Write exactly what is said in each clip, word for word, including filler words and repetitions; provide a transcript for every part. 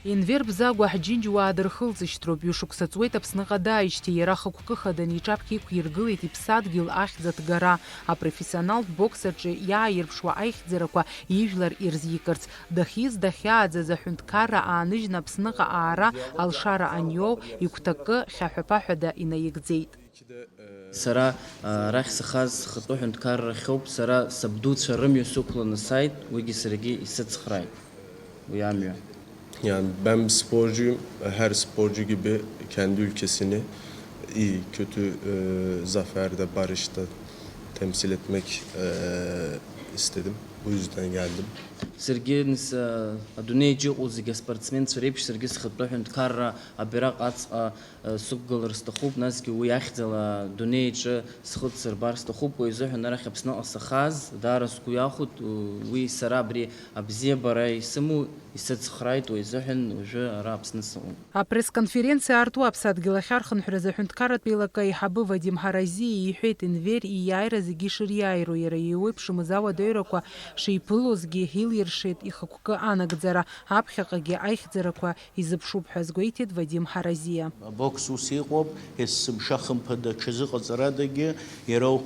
Енвер Бзагәа ҳџьынџьуаа дырхылҵышьҭроуп, ҩышықәса ҵуеит Аԥсныҟа дааижьҭеи, иара ахықәкы хаданы иҿаԥхьа иқәиргылеит иԥсадгьыл ахьӡ аҭгара, апрофессионалтә бокс аҿы иааирԥшуа аихьӡарақәа ижәлар ирзикырц. Дахьиз дахьааӡаз аҳәынҭқарра ааныжьны Аԥсныҟа аара алшара аниоу, игәҭакы хьаҳәа-ԥаҳәада инаигӡеит. Сара, а, арахь сахаз схатәы ҳәынҭқаррахьоуп, сара сабдуцәа рымҩа сықәланы сааит, уигьы саргьы исыцхрааит уи амҩа. Yani ben bir sporcuyum. Her sporcu gibi kendi ülkesini iyi, kötü, e, zaferde, barışta temsil etmek, e, istedim. Bu yüzden geldim. Саргьы, нас, а, адунеиаҿ иҟоу зегьы аспортсменцәа реиԥш, саргьы схатәы ҳәынҭқарра абираҟ аҵҟа, а, сықәгылар сҭахуп, насгьы уи ахьӡала адунеи аҿы схы дсырбар сҭахуп, уи азыҳәан арахь Аԥсныҟа сахаз даара сгәы иахәоит, уи сара абри абзиабара исымоу исыцхрааит, уи азыҳәан уажәы ара Аԥсны сыҟоуп. Апресс-конференциа аарту аԥсадгьыл ахьархынҳәраз аҳәынҭқарратә еилакы аиҳабы Вадим Ҳаразиа иҳәеит, Енвер ииааира зегьы ишыриааироу, иара иеиуеиԥшымыз ауадаҩрақәа шиԥылозгьы илиршеит ихықәкы анагӡара, аԥхьаҟагьы аихьӡарақәа изыԥшуп ҳәа азгәеиҭеит Вадим Ҳаразиа. Абокс ус иҟоуп, есымша хымԥада аҽазыҟаҵарадагьы иара у-,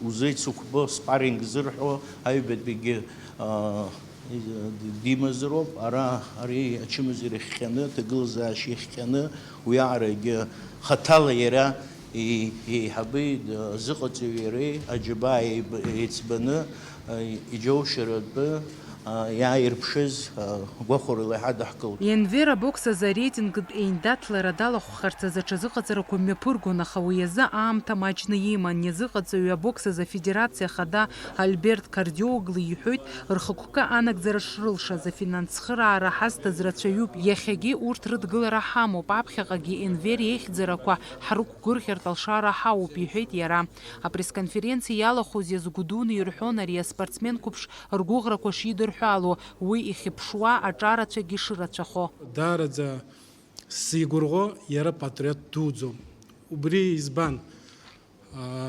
узеицықәбо спарринг зырҳәо аҩбатәигьы, аа, димазароуп, ара ари ачымазара ихҟьаны, аҭагылазаашьа ихҟьаны, уиаҟарагьы хаҭала иара и-, еиҳаби, азыҟаҵаҩи иареи аџьабаа еиб-, еиҵбаны, а, иџьоушьаратәы, а, иааирԥшыз, а, гәахәарыла иҳадаҳкылт. Енвер абокс азы ареитингтә еиндаҭлара далахәхарц азы аҽазыҟаҵарақәа мҩаԥыргон, аха уи азы аамҭа маҷны иман. Иазыҟаҵаҩы абокс азы афедерациа ахада Альберт Кардиоглы иҳәоит, рхықәкы анагӡара шрылшаз, афинанс цхыраара ҳазҭаз рацәаҩуп, иахьагьы урҭ рыдгылара ҳамоуп, аԥхьаҟагьы Енвер иеихьӡарақәа ҳрықәгәырӷьартә алшара ҳауп, иҳәеит иара. Апресс-конференциа иалахәыз иазгәыдуны ирҳәон ари аспортсмен қәыԥш ргәыӷрақәа шидырҳәало, уи ихьыԥшуа аҿарацәагьы шырацәахо. Даараӡа сзигәырӷьо иара патриот дуӡӡоуп. Убри избан?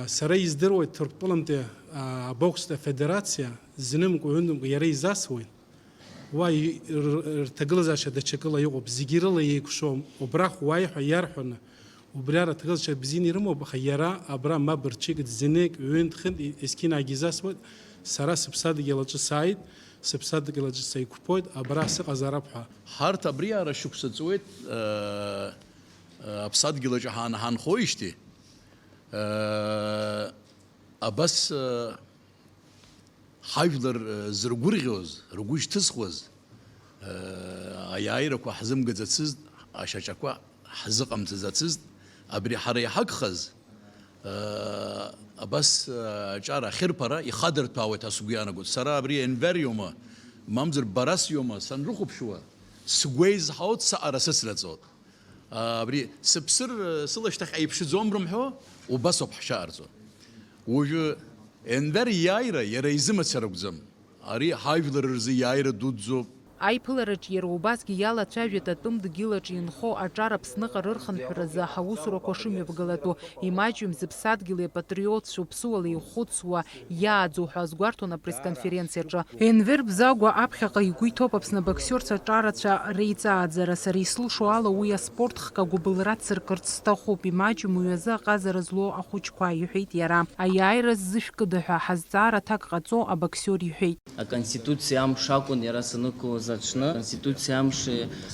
Сара издыруеит, Ҭырқәтәылантәи абокстә афедерациа знымкәа-ҩынтәымкәа иара изасуеит. Уа рҭагылазаашьа даҽакыла иҟоуп, зегьы рыла еиқәшәом, убрахь уааи ҳәа иарҳәоны, убри ара аҭагылазаашьа бзианы ирымоуп, аха иара абра мап рҽеикит, знык, ҩынтә-хынтә есқьынагьы изасуеит, сара сыԥсадгьыл аҿы сааит, сыԥсадгьыл аҿы сеиқәԥоит, абра сыҟазароуп ҳәа. Ҳарҭ абриаара шықәса ҵуеит, аԥсадгьыл аҿы ҳаан-, ҳаанхоижьҭеи, абас, ҳажәлар, зыргәырӷьоз, ргәы шьҭызхуаз, аиааирақәа ҳзымгаӡацызт, ашьаҿақәа ҳзыҟамҵаӡацызт, абри ҳара иҳагхаз, абас, аҿар ахьырԥара ихадырҭәаауеит ҳәа сгәы иаанагоит. Сара абри Енвер иоума, мамзар Барас иоума санрыхәаԥшуа, сгәеизҳауеит, саҟара сыцраҵоит. Абри сыԥсыр, сылашьҭахь еиԥшӡом рымҳәо, убасоуп ҳшаҟарҵо. Уажәы Енвер иааира иара изы мацара акәӡам. Ари ҳажәлар рзы иааира дуӡӡоуп. Аиԥылараҿ иара убасгьы иалацәажәеит атәым дгьылаҿ инхо аҿар Аԥсныҟа рырхынҳәразы аусурақәа шымҩаԥгалатәу, имаҷҩым зыԥсадгьыли апатриотцәоу ԥсуала ихәыцуа иааӡоу ҳәа азгәарҭон апресс-конференциаҿы. Енвер Бзагәа аԥхьаҟа игәы иҭоуп Аԥсны абоксиорцәа аҿарацәа реиҵааӡара. Сара исылшо ала уи аспорт хк агәыбылра цыркырц сҭахуп, имаҷым уи азы аҟазара злоу ахәыҷқәа, иҳәеит иара. Аиааира ззышәкыда ҳәа ҳазҵаара аҭак ҟаҵо абоксиор иҳәеит. Аконституциа амш акәын иара санықәлоз аҽны. Аконституциа амш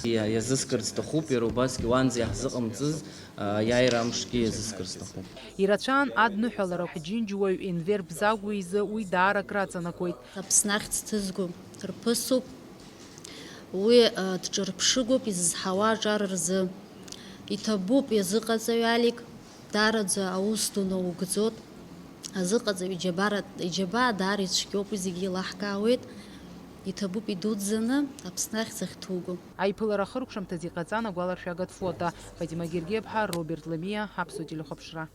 иа-, иазыскырц сҭахуп, иара убасгьы уанӡа иаҳзыҟамҵыз, а, аиааира амшгьы иазыскырц сҭахуп. Ирацәан адныҳәаларақәа. Џьынџьуаҩ Енвер Бзагәа изы уи даара акраҵанакуеит. Аԥсны ахьӡ ҭызго рԥысуп. Уи, а, дҿырԥшыгоуп изызҳауа аҿар рзы. Иҭабуп иазыҟаҵаҩ Алик. Даараӡа аус ду наугӡоит. Азыҟаҵаҩ иџьабара, иџьабаа даара ицәгьоуп, уи зегьы еилаҳкаауеит. Иҭабуп идуӡӡаны Аԥсны ахьӡ ахьҭуго. Аиԥылара ахыркәшамҭазы иҟаҵан агәаларшәагатә фото. Фатима Гергиаԥҳа, Роберт Ламиа, Аԥсуа телехәаԥшра.